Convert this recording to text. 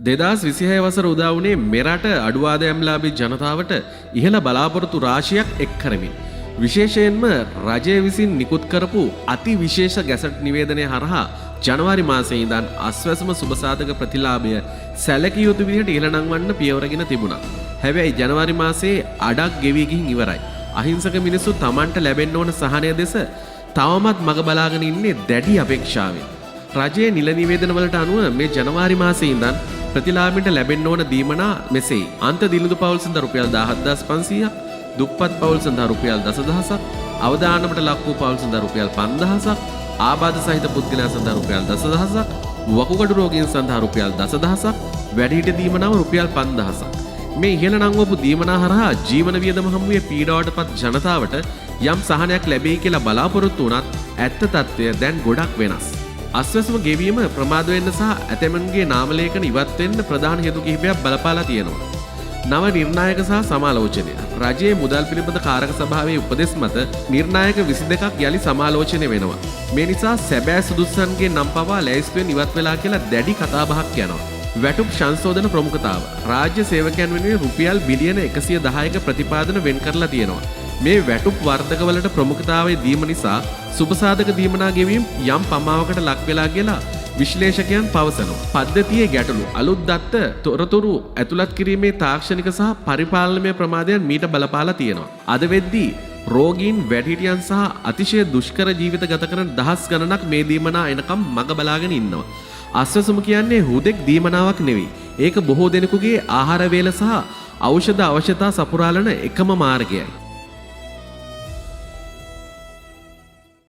2026 වසර උදා වුණේ මෙරට අඩු ආදායම්ලාභී ජනතාවට ඉහළ බලාපොරොත්තු රාශියක් එක් කරමින්. විශේෂයෙන්ම රජය විසින් නිකුත් කරපු අති විශේෂ ගැසට් නිවේදනය හරහා ජනවාරි මාසයේ ඉඳන් අස්වැසුම සුබසාධක ප්‍රතිලාභය සැලකිය යුතු විදිහට ඉහළ නංවන්න පියවරගෙන තිබුණා. හැබැයි ජනවාරි මාසයේ අඩක් ගෙවී ගිහින් ඉවරයි. අහිංසක මිනිස්සු තමන්ට ලැබෙන්න ඕන සහනය දෙස තවමත් මග බලාගෙන ඉන්නේ දැඩි අපේක්ෂාවෙන්. රජයේ නිල නිවේදන වලට අනුව මේ ජනවාරි මාසයේ ඉඳන් ප්‍රතිලාභීන්ට ලැබෙන්න ඕන දීමනා මෙසේයි. අන්ත දිලිඳු පවුල් සඳහා රුපියල් 17,500ක්, දුප්පත් පවුල් සඳහා රුපියල් 10,000ක්, අවදානමට ලක් වූ පවුල් සඳහා රුපියල් 5,000ක්, ආබාධ සහිත පුද්ගලයන් සඳහා රුපියල් 10,000ක්, වකුගඩු රෝගීන් සඳහා රුපියල් 10,000ක්, වැඩිහිටි දීමනාව රුපියල් 5,000ක්. මේ ඉහළ නංවපු දීමනා හරහා ජීවන වියදම හමුවේ පීඩාවට පත් ජනතාවට යම් සහනයක් ලැබෙයි කියලා බලාපොරොත්තු වුණත් ඇත්ත තත්ත්වය දැන් ගොඩක් වෙනස්. අස්වැසුම ගෙවීම ප්‍රමාද වෙන්න සහ ඇතැමුන්ගේ නාමලේඛන ඉවත් වෙන්න ප්‍රධාන හේතු කිහිපයක් බලපාලා තියෙනවා. නව නිර්ණායක සහ සමාලෝචනය. රජයේ මුදල් පිළිබඳ කාරක සභාවේ උපදෙස් මත නිර්ණායක 22ක් යලි සමාලෝචනය වෙනවා. මේ නිසා සැබෑ සුදුස්සන්ගේ නම් පවා ලැයිස්තුවෙන් ඉවත් වෙලා කියලා දැඩි කතාබහක් යනවා. වැටුප් සංශෝධන ප්‍රමුඛතාව. රාජ්‍ය සේවකයන් වෙනුවෙන් රුපියල් බිලියන 110ක ප්‍රතිපාදන වෙන් කරලා තියෙනවා. මේ වැටුප් වර්ධකවලට ප්‍රමුඛතාවය දීම නිසා සුබසාධක දීමනා ගෙවීම් යම් පමාවකට ලක් වෙලා කියලා විශ්ලේෂකයන් පවසනවා. පද්ධතියේ ගැටලු, අලුත් දත්ත තොරතුරු ඇතුළත් කිරීමේ තාක්ෂණික සහ පරිපාලනමය ප්‍රමාදයන් මීට බලපාලා තියෙනවා. අද වෙද්දී රෝගීන්, වැඩිහිටියන් සහ අතිශය දුෂ්කර ජීවිත ගත කරන දහස් ගණනක් මේ දීමනා එනකම් මග බලාගෙන ඉන්නවා. අස්වැසුම කියන්නේ හුදෙක් දීමනාවක් නෙවෙයි. ඒක බොහෝ දෙනෙකුගේ ආහාර වේල සහ ඖෂධ අවශ්‍යතා සපුරාලන එකම මාර්ගයයි.